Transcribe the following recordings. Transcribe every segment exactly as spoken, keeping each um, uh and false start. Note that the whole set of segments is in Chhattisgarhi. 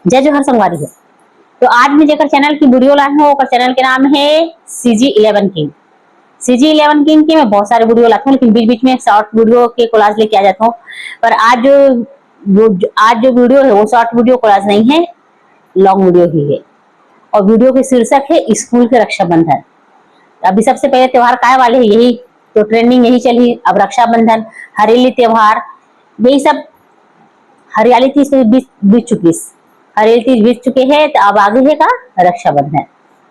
जय जोहार संगवारी हो। तो आज मैं जेकर चैनल की वीडियो लाए हूँ, ओकर चैनल के नाम है C G eleven King। C G eleven King के मैं बहुत सारे वीडियो लाता हूँ, लेकिन बीच बीच में शॉर्ट वीडियो के कोलाज लेके आ जाता हूँ। पर आज जो, वो, आज जो वीडियो है, वो शॉर्ट वीडियो कोलाज नहीं है, लॉन्ग वीडियो ही है। और वीडियो के शीर्षक है स्कूल के रक्षाबंधन। अभी सबसे पहले त्योहार काय वाले है, यही तो ट्रेंडिंग, यही चली। अब रक्षाबंधन, हरेली त्योहार, यही सब। हरियाली तीज तो बीत, बीत चुकी, हरेली तीज बीत चुके हैं, तो अब आगे है का रक्षाबंधन।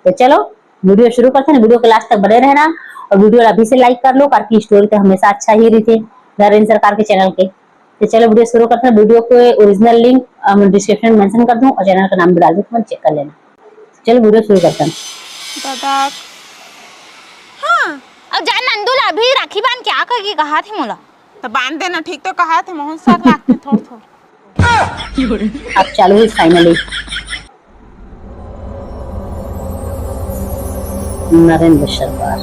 तो चलो वीडियो शुरू करते हैं, वीडियो के लास्ट तक बने रहना। और वीडियो अभी से लाइक कर लो, काकि स्टोरी तो हमेशा अच्छा ही रहिथे, नरेंद्र सरकार के चैनल के। तो चलो वीडियो शुरू करते हैं। वीडियो के ओरिजिनल लिंक हम डिस्क्रिप्शन में मेंशन कर दूँ और चैनल का नाम भी डाल दूँ, तुम चेक कर लेना। चलो वीडियो शुरू करते हैं। दादा। हाँ, अब जा नंदू ला अभी राखी बांध के आ करके कहा थे मोला। तो बांध देना, ठीक तो कहा थे, मोहन साथ लागते थोड़ थोड़। अब चालू है फाइनली नरेंद्र सरकार।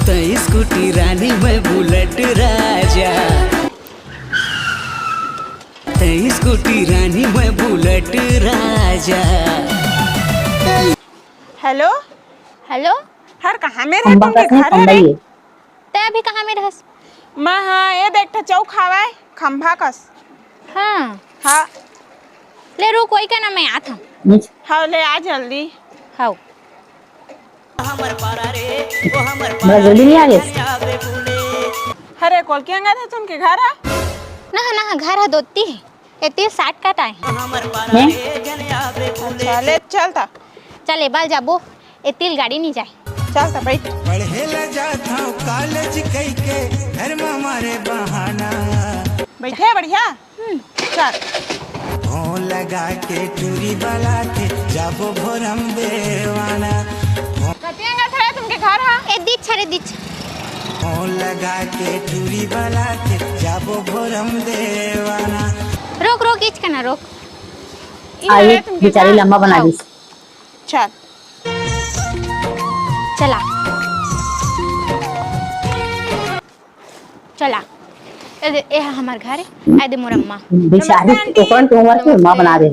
तई स्कूटी रानी, मैं बुलेट राजा। तई स्कूटी रानी, मैं बुलेट राजा। हेलो। हेलो। हर कहाँ में रहे? तुमके घर हरे? तै अभी कहाँ में रहस? मैं, हाँ, ये देख, ठा चौक हवय, खंभा कस। हाँ। हाँ। ले रुक, वही का ना, मैं आत हूँ। हाँ, ले आ जल्दी। हाँ। बड़ा जल्दी नहीं आ गए? अरे, कोलकी अंगत है तुमके घर है? ना, ना, घर है दोती है। एती साठ का टाइम। हैं? अच्छा, ले चल ता। चल, ए बाल जाबो, एती ल गाड़ी नहीं जाए। चल ता, बैठ। पढ़े ला जात हूँ कॉलेज कई के, घर में मारे बहाना। बैठे, बढ़िया। हम्म। चल। फोन लगा के टूरी बला के, जाबो भोरम देवाना। कतिया गा था तुमके घर हा? ए दीछ रे दीछ। फोन लगा के टूरी बला के, जाबो भोरम देवाना। रोक, रोक, इच कना रोक। आ, ये बेचारी लंबा बना दी। चल। चला। चला। ए दे, ए हा हमर घर है। ए दे मोर अम्मा। बेचारी नमस्ते आंटी। ओकरन के उम्र के अम्मा बना दे।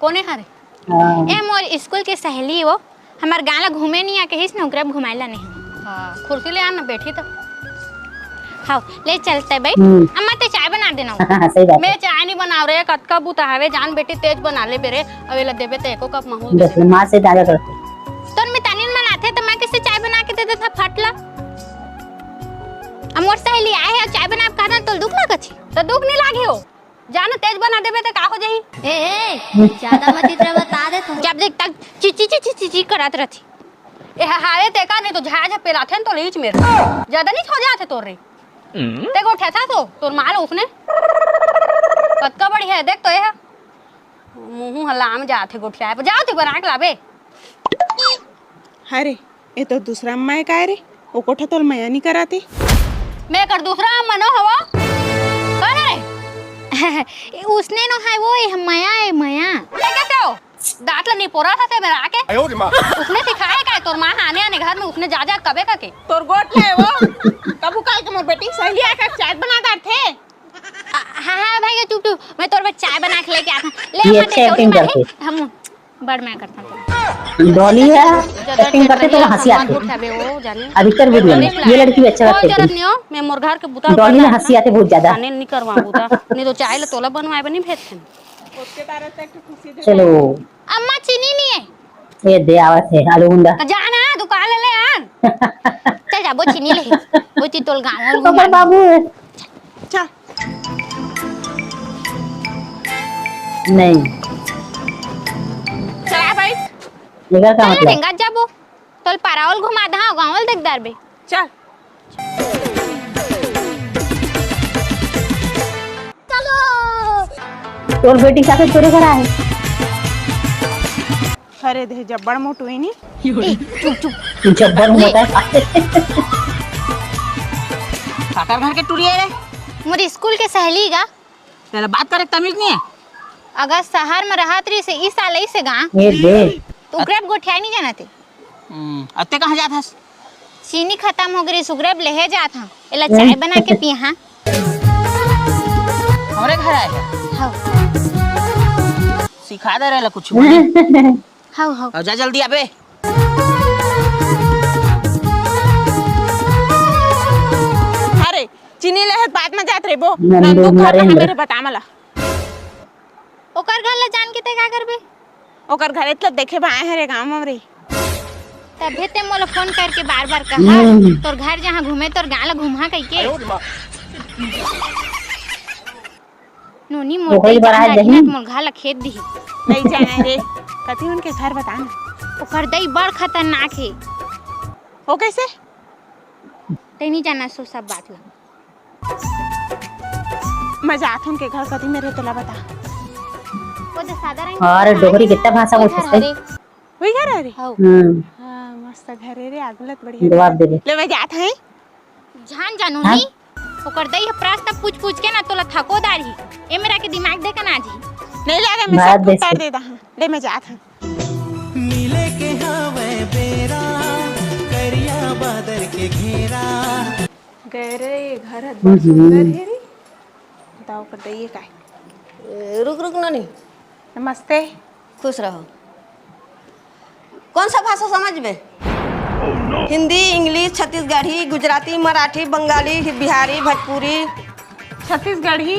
कोने हरे? हाँ। ए मोर स्कूल के सहेली वो, हमर गांव ला घूमे नहीं आ कहिस न, ओकरे अब घुमाए ला नहीं। हाँ, कुर्सी ले आ ना, बैठी तो। हाँ, ले चलते बैठ। हम्म। अम्मा, ते चाय बना देना। सही बात है। मैं चाय नहीं बनाव रे, कतका बुता हवे, जान बेटी तेज बना ले बेरे, अब एला देबे ते एको कप महूं दे बस दे। माँ से ज्यादा करते। तोर मितानिन मन आथे त मैं कैसे चाय बना के दे देता फट ला? अब मोर सहेली आए है, चाय बना के कहता तो दुख लागत ही? तो दुख नहीं लागे हो, जानो तेज बना देबे त का हो जाही? ए, ए, ज्यादा मत इतना बता दे तू। जब देख तक चिची चिची चिची करत रहती। ए हा-, हावे ते का नहीं तो झाया झा पेलाथे न तो लीच मेर। ज्यादा नहीं हो जाथे तोर रे। ते गोठिया था तो तोर माल उसने। कतका बढ़िया है, देख तो ए हा। मुंह हलाम जाथे गोठिया है। जाओ तू बना के लाबे। अरे, ए तो दूसरा अम्मा हे काय रे? ओ कोठा तोल मया नी कराते। मैं कर दूसरा अम्मा नो हवा? कौन है? उसने नो है वो, ए मया है, मया। ये कैसे हो? दांत ला निपोरा था ते मेरा आके। आयो रे माँ। उसने सिखाया काय तोर माँ आने आने घर में उसने जा जा कबे का के? तोर गोठ ले वो। कबू काल के मोर बेटी सहेली आके चाय बना डार थे। आ, हाँ, हाँ, भाई, चुप, चुप। मैं तोर बर चाय बना के लेके आता हूँ। ले, ये हम अच्छे acting करते। हम बड़ मैं करता हूँ। डॉली है, ज्यादा acting करते तो हंसी आती है। अधिकतर वीडियो में ये लड़की भी अच्छा लगता है। जरूरत नहीं हो, मैं मोर घर के बुता डॉली में हंसी आते बहुत ज्यादा। खाने नहीं करवा बुता, नहीं तो चाय ले तोला बनवाए बनी भेजते हैं। चलो। अम्मा, चीनी नहीं है। ये दे आवत है, आलू गुंडा। तो जा ना, दुकान ले ले आन। चल जा, वो चीनी ले। वो चीज तोल गाँव में ओकर घुमा। बाबू है। चल। नहीं। चला भाई। एकर का चल, मतलब? रेंगत जाबो। तोल पारावल घुमा दहा, गाँवल देख दारबे। चल। तोर बेटी साथे तोरे घर आए। अरे दे जब्बड़ मोटू ही नी। ए, चुप, चुप। जब्बड़ मोटा है। काकर घर के टुरी है रे? मोर स्कूल के सहेली गा। तेला बात करे तमीज नहीं है? अगर शहर में रहत रही से इस साल ऐसे गा। ये दे। तो ओकरे अब गोठिया नहीं जाना थे। हम्म, अते कहाँ जात हस? चीनी खतम हो गई, सुगरे अब लेहे जात हंव, एला चाय बना के पिया। हाँ। हमरे घर आए हे। हाँ। सिखा दे रहे ला कुछ बोले। हाँ, हाँ। अब जा जल्दी आबे। अरे, चीनी लेहे त बाद में जात रहिबो। नंदू नंदू घर नरेंद्र। कहाँ मेरे बता मला। ओकर घर ला जान के तैं का करबे? ओकर घरे त देखे बर आए हरे गाँव म रे। तभे तैं मोला फोन करके बार-बार कहा, हम्म। तोर घर जहाँ घूमे, तोर गाँव ला घूमा कहिके। नोनी मोर ओकरे दई बर जान आज डारी ना, दही। मोर घर ला खेद दिही। नहीं जाना रे, कति उनके घर बता ना। ओकर दई बड़ खतरनाक हे। वो कैसे? तैं नहीं जाना सो सब बात ला। मैं जात हूँ उनके घर, कति मेरे तोला बता। वो तो सादा रंग अरे, के डोकरी कितना भाषा वही बोलते घर हैं। हरे। वही घर हरे? हाँ। हम्म। हाँ, मस्त घर हे रे, आगू लत बढ़िया जवाब घर। दे दे। ले, मैं जात हूँ। जान जानू हाँ? नहीं, ओकर दई ह प्रश्न पूछ पूछ के ना तोला थको डारही। ए मेरा के दिमाग दे के ना जी। नहीं ले रे, मैं भारत सब देश उत्तर के। दे दहा। ले, मैं जात हूँ। मिले के हवे बेरा, करिया बादर के घेरा। गए रे, ये घर ह बड़ हम्म। सुंदर हे रे। बताओ, कर दइए काय? ए, रुक, रुक, नोनी। नमस्ते। खुश रहो। कौन सा भाषा समझबे? हिंदी, इंग्लिश, छत्तीसगढ़ी, गुजराती, मराठी, बंगाली, बिहारी, भोजपुरी। छत्तीसगढ़ी।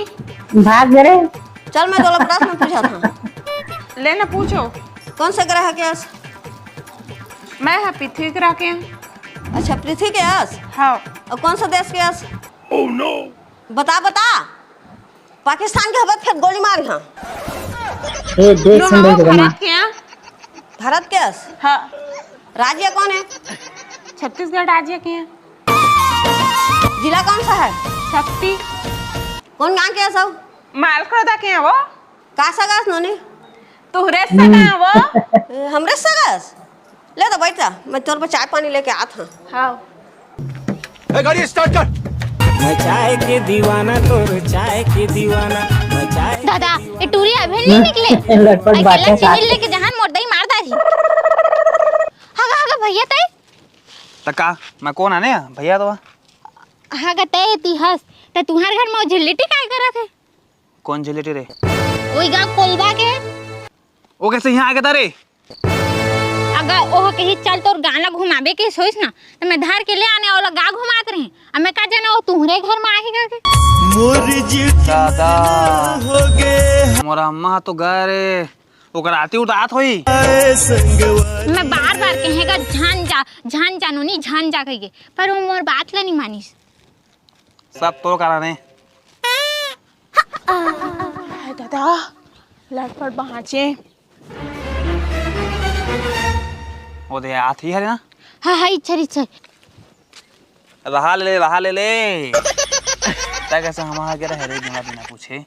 भाग रे। चल, मैं तोला प्रश्न पूछत हूँ। ले ना, पूछो। कौन से ग्रह के अस? मैं ह पृथ्वी ग्रह के। अच्छा, पृथ्वी के अस? हाँ। और कौन सा देश के अस? बता, बता। पाकिस्तान के हवत, फिर गोली मार यहाँ। ए, देख, सुन रही हो, भारत के यहाँ। भारत के अस? हाँ। राज्य कौन है? छत्तीसगढ़ राज्य के हैं। जिला कौन सा है? शक्ति। कौन गांव के है सब? मालखोदा के हैं वो। का सगा अस नोनी? तुहरे सगा हैं वो। ए, हमरे सगा अस? ले तो बैठ जा, मैं तोर बर चाय पानी लेके आत हूँ। हाँ। ए, गाड़ी स्टार्ट कर। मैं चाय के दीवाना, तोर चाय के दीवाना, मैं चाय के दादा, दीवाना। ये टूरी अभी नहीं निकले। लटपट अकेला बातें चीनी साथ। लेके जहान मोर दई मार दारी। हगा, हगा भैया तय। त का, मैं कौन आने भैया तो? हगा तय इतिहास, त तुम्हारे घर में वो झिल्लिटी काय करत है? कौन झिल्लिटी रे? वही गाँव कोलबा के। वो कैसे यहाँ आ गया रे? अगर ओह कही, "चल, तोर गाँव ला घुमाबे," के सोइस ना, त मैं धर के ले आने ओला गा घुमात रही। अब मैं का जाना, वो तुहरे घर में आही करके। दादा, मोरा अम्मा तो गए रे, ओकर आती उड़ात होई। मैं बार-बार कहेगा, "झन जा, झन जा नोनी, झन जा," कहिके, पर वो मोर बात ला नहीं मानिस। सब तोर कारण है। हाय दादा, लटपट बाँचे। वो दे आत ही हरे ना? हाँ, हाँ, इच्छर, इच्छर। रहा ले, रहा ले ले। तै कैसे हमारा के रहे रे, बिना, बिना पूछे?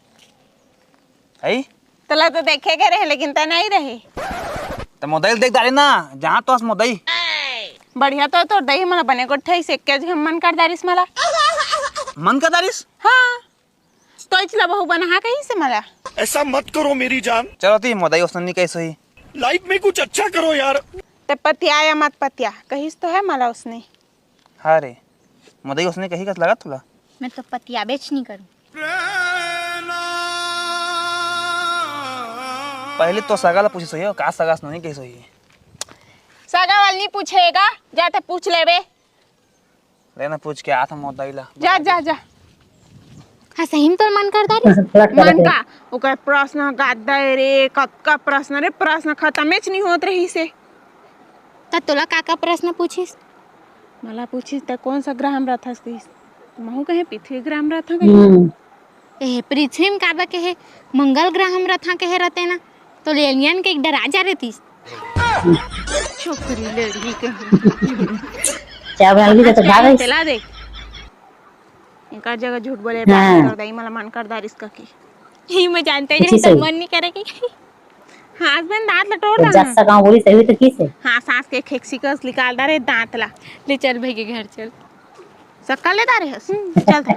है? तोला तो देखे के रहे, लेकिन तै नहीं रही। त मोदई देख डारे ना, जहाँ तो अस मोदई। बढ़िया तो तोर दई मला बने गोठई से के मन कर दारिस मला। मन कर दारिस? हाँ। तो इचला बहू बना कहीं से मला। ऐसा मत करो मेरी जान। चलो ती मोदई ओसने नहीं कैसे ही। लाइफ में कुछ अच्छा करो यार। ते पतिया या मत पतिया, कहिस तो है मला उसने। हाँ रे, मोदई ओसने कही कस लगा तुला? मैं तो पतियाबेच नहीं करूँ। पहले तो सगा ला पूछे सोही, का सगा से नहीं कही सोही? सगा वाला नहीं पूछेगा, जाते पूछ लेबे। लेना पूछ के आत मोदई ला। जा, जा, जा। हाँ, सही में तोर मन करता रे? लटका मन दे। का? ओकर प्रश्न गादा रे, कतका प्रश्न रे, प्रश्न खतमेच नहीं होत रही से। त तोला का का प्रश्न पूछिस? मला पूछिस, "तै कौन सा ग्रह में रथस?" कहिस। त महू कहे, "पृथ्वी ग्रह में रथस," कहिस। हम्म। ए, पृथ्वी में काबर कहे, मंगल ग्रह में रथस कहे रहते ना, तो एलियन के एक डरा जा रहतीस। छोकरी लड़की कहे। क्या बना ली तो भाग गई? चला दे। इनका जगह झूठ बोले, हाँ। बात कर दई, मला मन कर दारिस कहिके। ही मैं जानते ही नहीं, तो मन नहीं करेगी। हाँ, हस्बैंड दांत ला तोड़ तो दाना। जस सका बोली तभी तो किस है? हाँ, सास के खेक्सी कस निकाल डारे दांत ला। ले चल भाई के घर चल। सक्का ले डारे हस। हम्म, चल तो।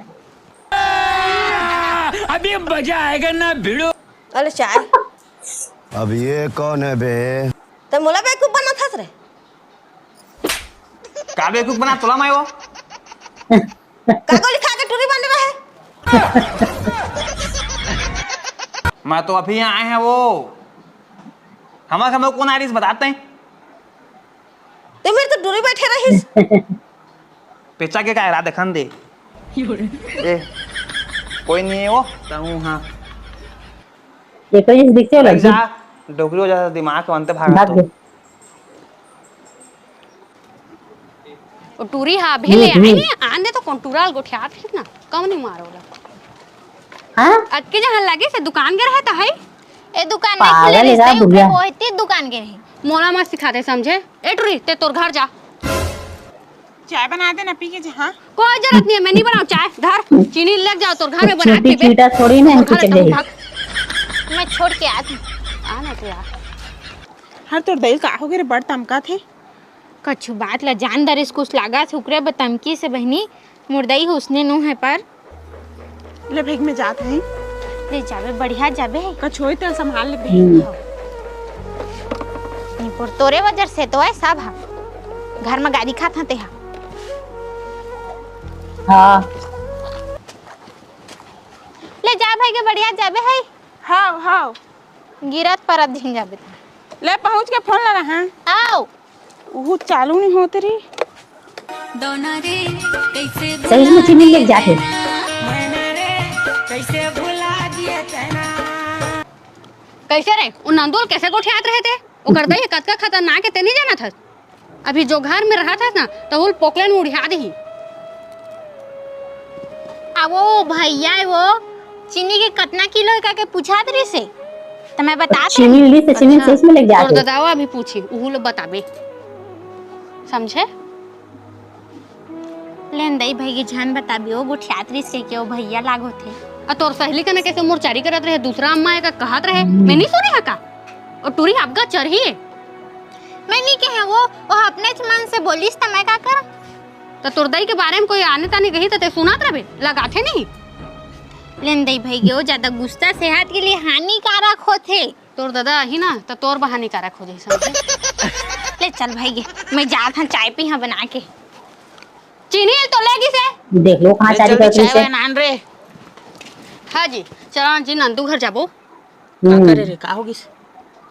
अभी मजा आएगा ना भिड़ो। अरे चाय। अब ये कौन है बे? तो मोला बेवकूफ बनाथस रे। का बेवकूफ बना तोला मैं वो? का गोली खा के टूरी बन रहा है? मैं तो अभी आए हैं वो। हमारे घर में कौन आ रही बताते हैं? ते मेरे तो टूरी बैठे रहिस। पेचा के का रहा देखन दे। ए, कोई नहीं है वो, कहूँ हाँ। ये कोई दिखते हो लड़की? जा, डोकरी हो जाता दिमाग के अंत भाग भाग तो। गए। ओ टूरी हा, अभी ले आए नहीं, आन दे तो कौन टूरा ल गोठियात रहिस ना, कम नहीं मारो ला। हाँ? अतके जहाँ लगे से दुकान गे रहे त है? ए दुकान नहीं खुले पागल है रहिस का ते, बुढ़िया? ओहे ती दुकान गे रहे। मोला मत सिखा दे, समझे? ए टूरी, ते तोर घर जा। चाय बना दे ना, पी के जा, हाँ? कोई जरूरत नहीं है, मैं नहीं बनाऊँ चाय। धर, चीनी ले जाओ, तोर घर में बना के छोटी पीबे। चीटा थोड़ी ना है तोर घर कुछ एकदम नहीं। भाग। मैं छोड़ के आती। आ ना तो यार। हर तोर दई का हो गे रे, बड़ तमका थे। कछु बात ला जान दरिस, कुछ लागत हे, ओकरे बर तमकिस हे बहिनी। मोर दई ह उसने नो हे पर। ले भेग में जात हे। ले जाबे, बढ़िया जाबे। कछु होय त संभाल ले भेग। हम्म। निपुर तोरे वजह से तो हे सब ह। घर में गारी खात ह तेहा। हाँ। ले जा भाई के बढ़िया जाबे है। हाव, हाव। गिरत परत झिन जाबे। ले पहुँच के फोन लगा, हाँ। आओ। उहू चालू नहीं होते रे। दोना रे, कैसे सही में चीनी लेके जाते। कैसे रे? उ नंदू ल कैसे गोठियात रहे ते? ओकर दई कतका खतरनाक हे, ते नहीं जानत हस? अभी जो घर में रहत हस ना, त उल पोकलेन उड़िया देही। आ वो भैया हे, वो चीनी के कतना किलो हे, का के पूछात रहिस हे, त मैं बतात चीनी रही। ली से चीनी अच्छा, सही में लेके तोर जाते। ददावा अभी पूछी, उहू लो बताबे। समझे? लेन दई भाई के झन बताबे, ओ गोठियात रहिस के, के ओ भैया लाग होथे। आ तोर सहेली कने कैसे मोर चारी करत रहे, दूसरा अम्मा एका कहत रहे, हम्म। मैं नहीं सुने हा का? ओ टूरी आपका चरही हे। मैं नहीं कहे वो, वो अपने च मन से बोलिस त मैं का कर? त तोर दई के बारे में कोई आने ताने कही त ते सुनत रहे, लगाथे नहीं। लेन दई भाई के, ओ ज्यादा गुस्सा सेहत के लिए हानिकारक होथे। तोर ददा आही ना, त तोर बहाने कारा खोजे, समझे? ले चल भाई गे, मैं जात हन चाय पी हाँ बना के। चीनी तो ले गिस हे। देख लो, कहाँ ले चारी चल रे, करती चाय से। वाय नान रे। हाँ जी, चला जी, नंदू घर जाबो। का हम्म। करे रे, का हो गिस?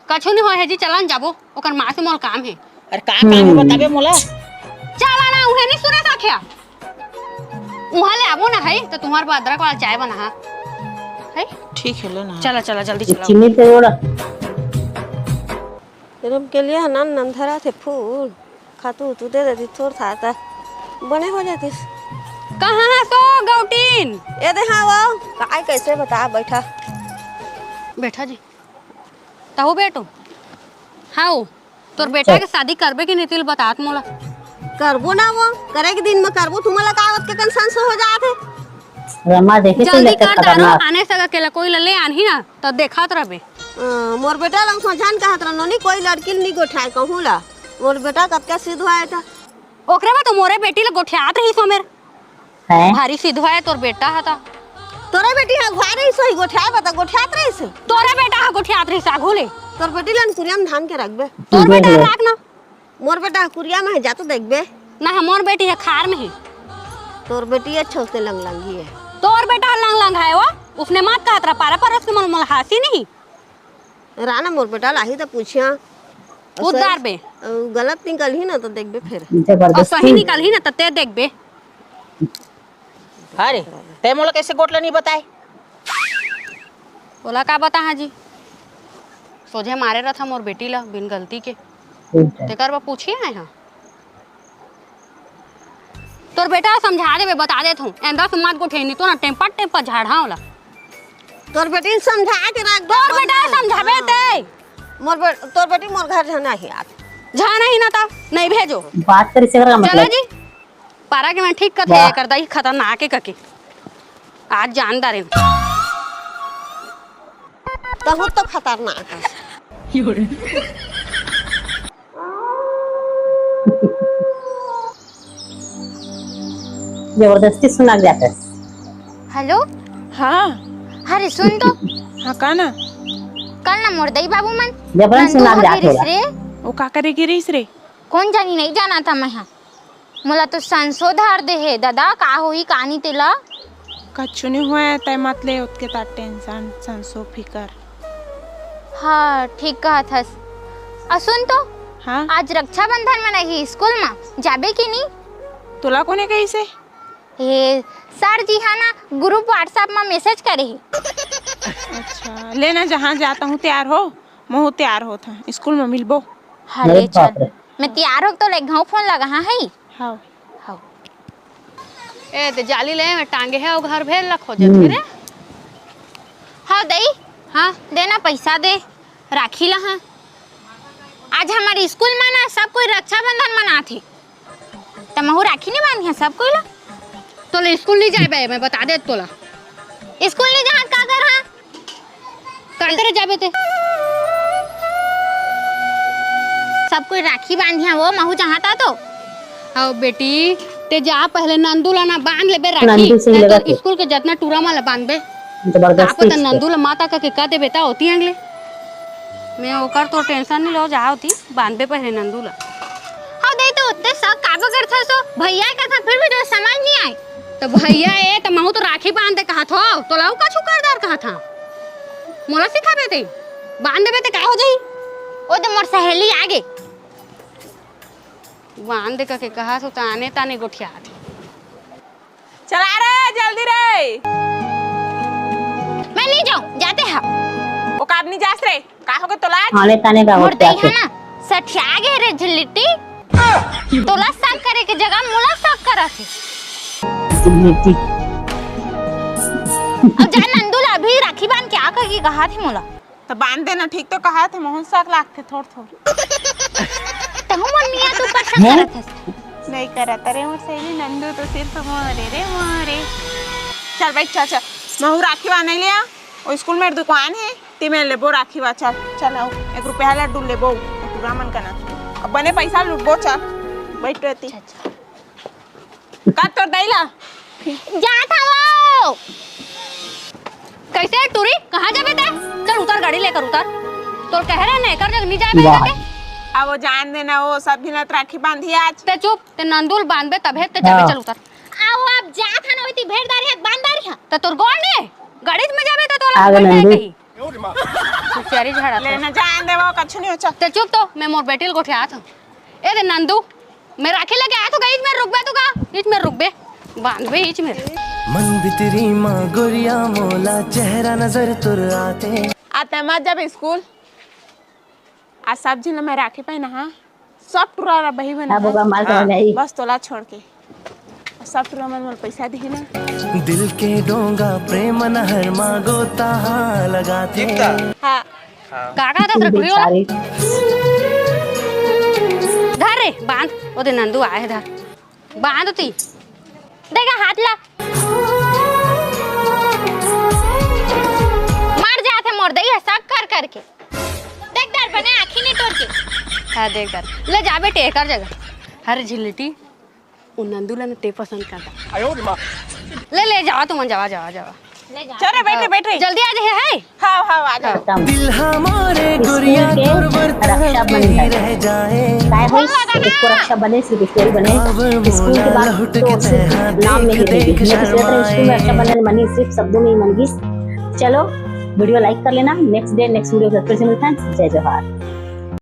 कछु नहीं होय हे जी, चला न जाबो, ओकर माँ से मोर काम हे। अरे का काम हे हम्म। बताबे मोला? चला ना, उहे नहीं सुने साख्या। उहाँ ले आबो ना है, त तुम्हार बर अदरक वाला चाय बना हा। है? ठीक है, ले ना। चला, चला, जल्दी चला। चीनी तो ओड़ा। रमकेलिया ह नान नान धरा थे फूल, खातू उतू दे देती थोर था त बने हो जातिस। कहाँ हस ओ गौटिन? ए दे हाँ वो, काय कैसे बता, बैठा। बैठा जी। तहु बेटो। हाँ वो। तोर बेटा के शादी करबे कि नहीं, तेला बतात मोला। करबो ना वो, करे के दिन में करबो, तुमला का आवत के कन संस हो जात हे। रमा देखे से जल्दी लेकर कर तारो, खतरनाक। आने से अकेला कोई ला ले आनही ना, त देखत रहबे। अ, मोर बेटा ला समझान कहत रहनो, नहीं कोई लड़की ला नहीं गोठाए कहूँ ला। मोर बेटा कतका सिद्ध हुआ था। ओकरे बाद तो मोरे बेटी ला गोठियात रहिस हो मेर। हैं? भारी सिधवा हे तोर बेटा ह त। तोरे बेटी ह घुआ रहिस होही, गोठियाए बता, गोठियात रहिस हे। तोरे बेटा ह गोठियात रहिस आघू ले। तोर बेटी ला न कुरिया में धान के रखबे। तोर देख बेटा ल ले। राख ना। मोर बेटा ह कुरिया में हे, जा तो देखबे। ना, मोर बेटी ह खार में हे। तोर बेटी अच्छा उसने लंग लंगी हे। तोर बेटा ह लंग लंग हे वो। उसने मत कहत रहा, पारा परोस के मन मोला हासी नहीं। राना मोर बेटा लाही त पूछिया। कूद डारबे। अउ गलत निकलही ना त देखबे फेर। जबरदस्ती। अउ सही निकलही ना त ते देखबे। अरे, ते मोला कैसे गोठ ल नहीं बताए? ओला का बता हाँ जी, सोझे मारे रथा मोर बेटी ल बिन गलती के। ठीक है। तेकर बर पूछी आए हाँ। तोर बेटा ल समझा देबे, बता देत हूँ। एंदा से मत गोठे, नहीं तो ना टेम्पर टेम्पर झाड़ हाँ ओला। तोर बेटी ल समझा के रख दे, तोर बेटा ल समझाबे ते। मोर बे-, तोर बेटी मोर घर झन आही आज। झन आही ना त नहीं भेजो। बात करे से का मतलब? चला जी, पारा के मैं ठीक कथे, वाह। एकर दई खतरनाक हे कके। आज जान डारे। तहु तो खतरनाक हे। जबरदस्ती सुना जाता है। हेलो। हाँ। अरे सुन तो। हाँ, का ना? कल ना मोर दई बाबू मन जबरन नंदू सुना घर जात गिरिस होला। रे। वो का करे गिरिस रे? कौन जानी, नहीं जाना था मैं। हाँ। मोला तो संसो धर दे हे ददा, का होही का नी तेला। कछु नी होय, तै मत ले ओतके ता टेंशन, संसो फिकर। हाँ, ठीक कहत हस। अ सुन तो, हाँ? आज रक्षाबंधन मनाही स्कूल म, जाबे कि नी? तोला कोने कहिसे? ए, सर जी हा ना group WhatsApp म message करे हे। अच्छा, ले ना, जहाँ जात हस तैयार हो, महूँ तैयार होत हँव, स्कूल म मिलबो। हाँ, अरे ले चल। बाप रे। मैं तैयार हो तो ले घाव फोन लगा, हाँ, है? हाँ। हाँ। ए, ते जाली ले, मैं टांगे हे, ओ घर भेल ला खोजत हम्म। हे रे। हाँ, दई। हाँ। दे ना, पैसा दे, राखी ला, हाँ। आज हमर स्कूल म ना सब कोई रक्षाबंधन मनाथे। त महू राखी नी बांधिया सब कोई ला? तोला स्कूल नी जाए बे, मैं बता दे तोला। स्कूल नी जाहत का कर, हाँ? का करे जाबे ते? सब कोई राखी बांधिया वो, महू जाहत तो। हव बेटी, ते जा पहले नंदू ला ना बांध लेबे राखी, नंदू से नहीं तो लगत हे। स्कूल के जतना टूरा मन ला बांधबे। जबरदस्ती का पता से। नंदू ला माता का के कह देबे ता ओती अंगले। मैं ओकर तो टेंशन नी लो, जा ओती बांधबे पहले नंदू ला। हव दे तो उत्ते शक काबर करथस ओ? भैया का था फिर भी तो समझ नी आए। तो भैया ए, तो महू तो राखी बांध दे कहत हँव, तोला अउ कछु करदार कहत हँव। मोला सिखाबे ते, बांध देबे ते का हो जाही? ओ तो मोर सहेली आगे। बांध दे कके कहत हँव त आने ताने गोठियात हे। चला रे, जल्दी रे। मैं नी जाँव, जाते हँव। ओ काब नी जास रे? का होगे तोला आज? हाँ, ले ताने का मोर होत दई जाथे। हे ना, सठिया गे रे झिल्लिट्टी। तोला शक करे के जगह मोला शक करत हे। झिल्लिट्टी। अब जा नंदू ला अभी राखी बांध के आ कहिके कहत हे मोला। त बांध देना, ठीक तो कहत हे, महू शक लागथे थोर थोर। तहूँ मोर मियाँ के ऊपर शक हैं? करत हस। नहीं करत रे मोर सहेली, नंदू तो सिर्फ मोरे रे मोरे। चल बैठ, चल, चल। महू राखी बांधे ले आ, ओ स्कूल में दुकान हे, ते में लेबो राखी वा, चल, चल आओ। एक रुपया लड्डू लेबो, टूरा मन कना। अब बने पैसा लुटबो, चल। बैठ रहती। अच्छा, अच्छा। का तोर दई ला? जात हँव। कैसे टूरी? कहाँ जाबे ते? चल उतर, गाड़ी लेकर उतर। तोर कहे रहे ना, एकर जग नी जाबे वाह। करके। अब ओ जान देना, ओ सब झिन राखी बांधी आज। ते चुप, ते नंदू ल बांधबे तभे ते जाबे, हाँ। चल उतर। आओ अब जात हन, ओती भेड़ दारी हाथ बांध दारी हाथ। ते तोर गोड़ ने? गाड़ी में जाबे ते तोला आगे पकड़ ले नंदू। कही। हुसियारी झाड़ा ले तो। ना जान देवो, कछु नहीं हो, चल। ते चुप तो, मैं मोर बेटी ल गोठियात हँव। ए दे नंदू, मैं राखी लेके आत हँव, इच मेर रुकबे तू का? इच मेर रुकबे, बांधबे इच मेर। मन भीतरी माँ गोरिया मोला चेहरा नजर तुर आते। आ ते मत जाबे स्कूल। आज सब झिन ल मैं राखी पहिना, हाँ? सब टूरा ला बही बना, अब हाँ? ओकर माल समझ हाँ। आई। बस तोला छोड़ के। सब टूरा मन मोला पैसा दिही ना। दिल के डोंगा प्रेम नहर मा गोता लगाथे। हाँ। हाँ। का का दस रखड़ी वाला? बेचारी। धर रे, बांध। ओ दे नंदू आए हे, धर। बांध ओती। देगा हाथ ला। मर जाथे मोर दई ह, शक कर करके। देख डर बने आँखी नहीं तोड़ के। हाँ, देख डर। ले जा बेटे, एकर जगह। हर झिल्लिटी। ओ नंदू ला न ते पसंद करता। ले, ले, जावा तुमन, जावा, जावा, जावा। ले जा। चल रे, बैठ रे, बैठ रे। जल्दी आ जाए, है? हाँ, हाँ, आ जाओ। खत्म। दिल हमारे गुरिया स्कूल के रक्षाबंधन। रह जाए। काय होइस? इसको रक्षा बने, सिर्फ स्टोरी बने। स्कूल के बाद तो सिर्फ नाम में ही रहेगी। मैं तो सोच रहा हूँ, स्कूल में रक्षाबंधन मनी, सिर्फ शब्दों में ही मन गीस। चलो, वीडियो लाइक कर लेना। नेक्स्ट डे, नेक्स्ट वीडियो फिर से मिलते हैं। जय जोहार।